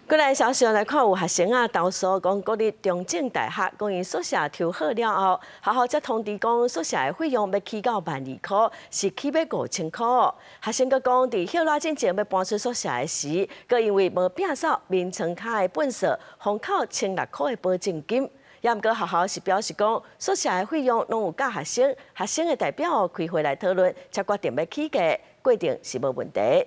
過來消息來看，有學生啊投訴講國立中正大學講𪜶宿舍抽好了後，學校才通知講宿舍的費用欲起到12,000塊，是起欲5000塊。學生閣講，佇歇熱進前欲搬出宿舍的時，閣因為無摒掃眠床跤的糞埽，予扣1600塊的保證金。也毋過學校是表示講，宿舍的費用攏有佮學生、學生的代表開會來討論，才決定欲起價，過程是無問題。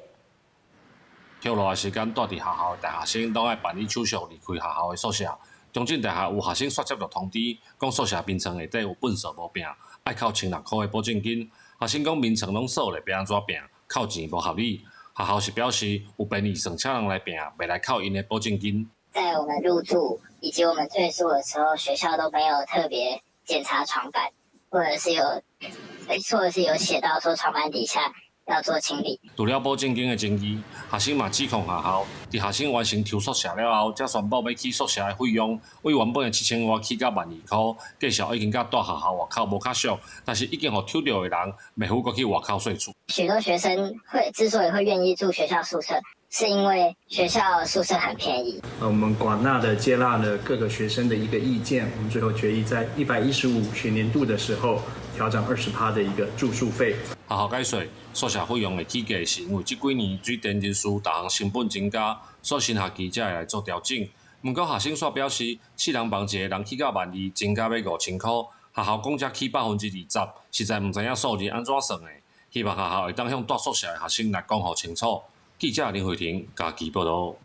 歇熱的時間，蹛佇學校的大學生攏愛辦理手續離開學校的宿舍。中正大學有學生煞接到通知，講宿舍眠床下底有糞埽無摒，愛扣千六箍的保證金。學生講眠床攏掃咧，欲按怎摒？扣錢無合理。學校是表示有便利算請人來摒，袂來扣𪜶的保證金。在我們入住以及我們退宿的時候，學校都沒有特別檢查床板，或者是有寫到說床板底下要做清理。除了保證金的爭議，學生嘛指控學校，佇學生完成抽宿舍了後，才宣布欲起宿舍的費用，為原本的7000外起到12,000塊，繼續已經佮蹛學校外口無較俗，但是已經予抽著的人，袂赴閣去外口稅厝。許多學生會之所以會願意住學校宿舍，是因為學校宿舍很便宜。我們廣納的接納了各個學生的一個意見，我們最後決議在115學年度的時候調漲20%的一個住宿費。學校解釋，宿舍費用的起價是因為這幾年水電人事逐項成本增加，所以新學期才會來做調整。毋過學生煞表示，四人房一個人起到萬二，增加欲5000塊，學校講才起20%，實在毋知影數字按怎算的。希望學校會當向蹛宿舍的學生來講予清楚。記者林慧婷家己報導。